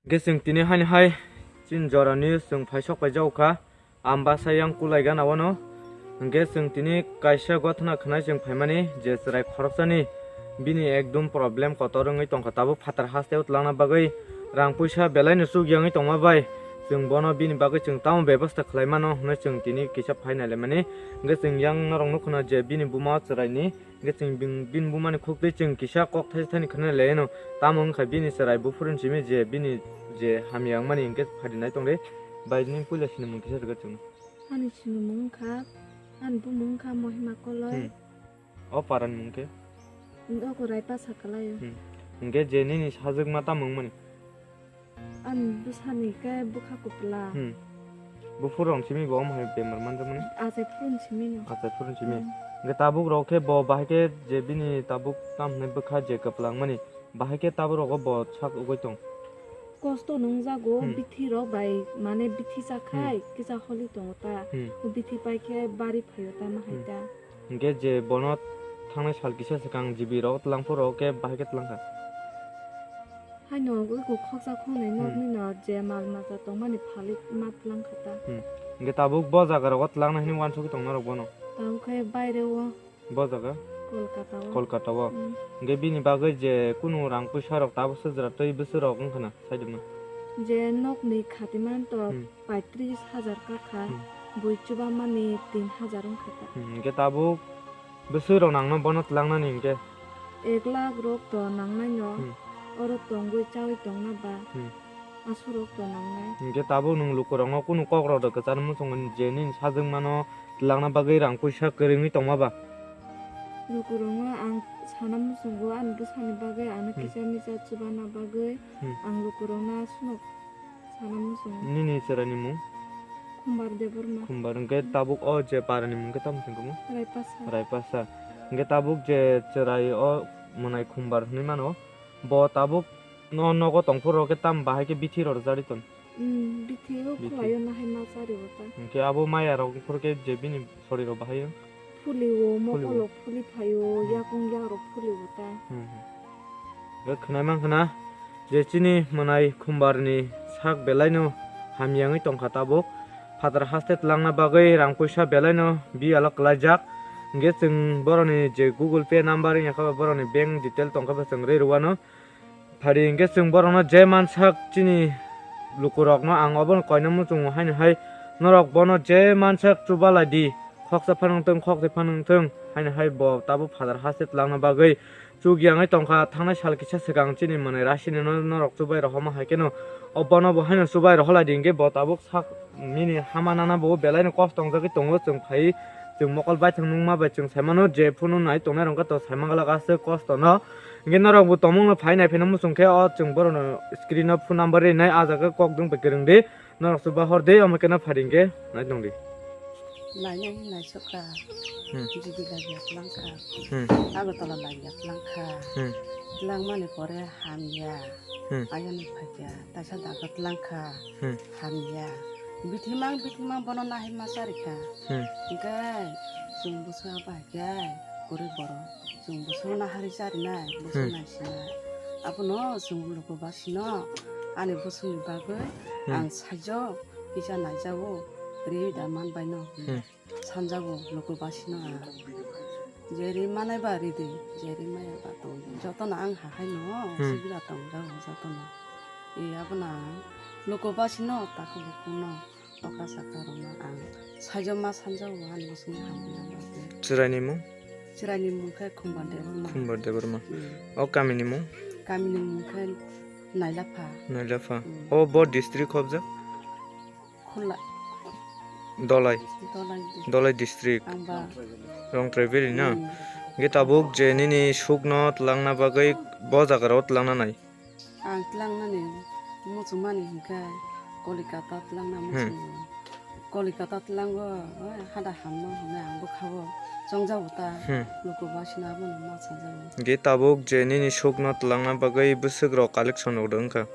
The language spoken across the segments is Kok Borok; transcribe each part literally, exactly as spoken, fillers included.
Hwnkhe chwng tini haini hai chini jorani chwng phaisok paijak kha, ambasa yang kulai gana wano. Hwnkhe chwng tini kaisa gothana khwnai chwng phaimani je chwrai khoroksani bini ekdum problem kotor wngwi tongkha, tabuk phatar hasteo twlangna bagwi rang puisa belaino chukya wngwi tongma bai chwng bono bini bagwi chwng tamo bebosta khlai mano hwnwi chwng tini kisa phai nai laimani. Hwnkhe chwng yang norok nukha je bini buma o chwraini Hwnkhe chwng bini, bini bumani khuk twi chwng kisa kok thaisa thani khwnai laino. Tamo wngkha bini chwrai buphuruni simi je bini je hamya wngmani hwnkhe phadi nai tongdi. Bai nini puila sinimung kisa rwgwi chwngno. Ani sinimung wngkha, ani bumung wngkha Mohima Koloi. Hmm. O parani mung khe? Ogo Raipasa Kalaio. Hmm. Hwnkhe je nini sajwkma tamo wngmani? Ani bwsani khe bwkha kwpla. Hmm. Buphur rong simi bo omo hai bemar manjakmani? Achai phurun simi no. Achai phurun simi. Hmm. Hwnkhe tabuk rok khe bo bahai khe je bini tabuk tamo hwnwi bwkha je kwplangmani, bahai khe tabuk rogo bo sak ugui tong? Kosto nungjago, hmm, bithi rok bai mane bithi chakhai, hmm, kisa holi tongo ta. Hmm. O bithi pai khe bari phaio ta mahai, hmm, ta. Hwnkhe je bono thangnai sal kisa swkang G B rok twlang phuru khe bahai khe twlang kha. Haino wngwi kok khoksa khoknwi, hmm, nokni no je mal masa tongmani phalik ma twlang kha ta. Hmm. Hwnkhe tabuk bo jaga rogo twlang nai hwnwi uansugwi tong norok bono? Tabuk khe baire o. Bo jaga? Kolkata o. Kolkata o. Hmm. Hwnkhe bini bagwi je kunu rang puisa rok tabuk sejra twi bwswk rok wngkha na saidima? Je nokni khatiman to, hmm, paitris hajar kakha, hmm, bui chubamani tin hajar wngkha ta. Hmm, hwnkhe tabuk bwswk rok nangno bono twlangnani hwnkhe? Ek lakh rok to nangnai no, hmm, oro tongwi chawi tongna ba, hmm, aswk rok to nangnai. Hwnkhe tabuk nwng lukurokno kunu kok rok da kwchar muchungo je nini sajwkmano twlangna bagwi rang puisa kwrwngwi tongma ba? Lukurokno ang sana muchungo ani bwsani bagwi ano, hmm, kisa misa chubana bagwi, hmm, ang lukurokno aswkno Sana muchung. Nini chwraini mung? Khumbar Debbarma. Khumbar, hwnkhe tabuk o je parani mung khe tamo hwnkhe mo? Raipasa. Raipasa. Hwnkhe tabuk je chwrai o mwnai Khumbar hwnwi mano, bo tabuk no nogo tongphuru khe tamo bahai khe bithi rw rwjak ri ton? Hmm, bithi o. Bithi. Khwlai o nahai ma chari o ta. Hwnkhe abo maya rok phuru khe je bini Sori rok bahai o. Phuli o, phuli o. Mokol rok phuli phai o, hmm, yakung yak rok phuli o ta. Hmm, hmm. Hwnkhe khwnai mankha na je chini mwnai Khumbar ni sak belai no hamya wngwi tongkha tabuk. Phatar haste twlangna bagwi rang puisa belai no biyalo kwlaijak. Hwnkhe chwng borok ni je Google Pay number wngya khe borok ni bank detail tongkha bo chwng rwi rw anw. Phari hwnkhe chwng borokno je mansak chini lukurokno ang obono koina muchungo haino hai norok bono je mansak chubalai di, khoksa phano wngthung, khokthai phano wngthung, haino hai bo tabuk phatar haste twlangna bagwi chukya wngwi tongkha. Thangnai sal kisa swkang chini mwnai rasini no norok chubai rohorma hai kheno obono bo haino chubai rohorlai di hwnkhe bo tabuk sak nini hama nana bo belaino kosto wngjagwi tongo. Chwng phai, chwng mokol baithang nungma bai chwng saimano je phunu nai tongnai rok to saimangla aswk kosto no. Hwnkhe norok bo tongmung no phai nai pheno muchung khe o chwng borok no screen o phone number rinai, ah jaga kok dwng bai kwrwng di, norok chuba hor di, omo khe no phari hwnkhe nai tong di. Nainani naisok kha, hmm, G B lagya twlang kha, hmm, Agartala lagya twlang kha, hmm, twlang mani pore hamya, hmm, ayang ni phaikya, taisa daga twlang kha, hmm, hamya, bithimang bithimang bono nahima chari kha, hmm, hwnkhe chwng bwswk bai khe kwrwi borok. Chwng bwswk nahari charinai, bwswk, hmm, naisinai. Abono chwng luku basino ani bwswkni bagwi, hmm, ang saijo kisa naijago, ri da man baino, hmm, sanjago luku basino ang. Je ri manai ba ri di, je ri maya ba tong di. Jotono ang hahaino, hmm, sibila tongjago jotono. E abono ang luku basino takhuk bukhukno. Toka saka rokno ang saijo ma sanjago ani bwswkni hamya bagwi. Chwraini mung? Chwraini mung khe Khumbar Debbarma. Khumbar Debbarma. Hmm. O kamini mung? Kamini mung khe Nailapha. Nailapha. Hmm. O bo district hobjak? Khulai. Dolai. Dolai. Dolai district. Ang ba. Rongtrai valley na? Hmm. Hwnkhe tabuk je nini sukno twlangna bagwi bo jagarao twlangna nai? Ang tlangnani muchungmani hinkhe Kolikata tlangna, hmm, muchungo. Kolikata tlango, oi, hada hamno hwnwi ang bwkhao chongjago ta, hmm, luku basino abono ma sanjago. Hwnkhe tabuk je nini sukno tlangna bagwi bwswk rok collection rok wngkha?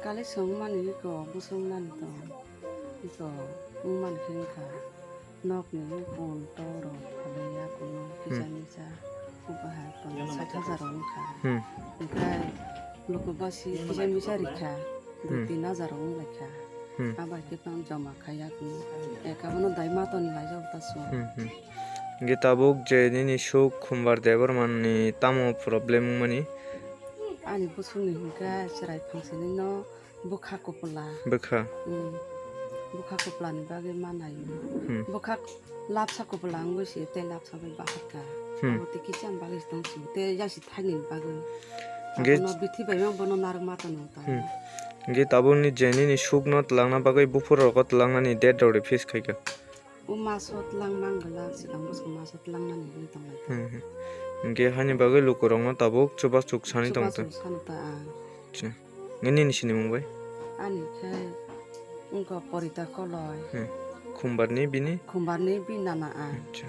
Collection wngmani eko bwswk wngmani to, eko wngmani khe wngkha. Nokni bun torok phalwi ya kuno, hmm, kisa misa, bubaha kono sat hajar wngkha. Hmm. Hwnkhe luku basi kisa misa rikha. Hmm. Tin hajar wng lai kha. Hmm. Abo hai khe phano joma khai ya kunu. Eka bono dai matoni lai jabo ta su. Hmm, hmm. Hingke tabuk je nini suk Khumbar Debbarmani tamo problem wngmani? Ani bosongni hingke chwrai phangsani no bwkha kupula. Bwkha? Hmm. Bwkha kupulani bagwi ma naio. Hmm. Bwkha lapsa kupula wngwi se tei lapsa bai bahar kha. Hmm. Abo tei kisa bagwi se tong si tei yasi thaini bagwi. Hingke abono bithi bai ma bono narwk ma tongwi tong. Hmm. Hingke tabukni je nini sukno twlangna bagwi buphuru rogo twlangnani date rok de fix khai kha? O maso twlang mang glak, swkang bwskango maso twlang nani hinwi tong lai. Hmm, hmm. Hingke haini bagwi lukurokno tabuk chubachu sani tong ta? Chubachu sano ta, ah. Acha. Nini ni sinimung bai? Ani khe wngkha Porita Koloi. Hmm. Khumbarni bini? Khumbarni bini nana, ah. Acha.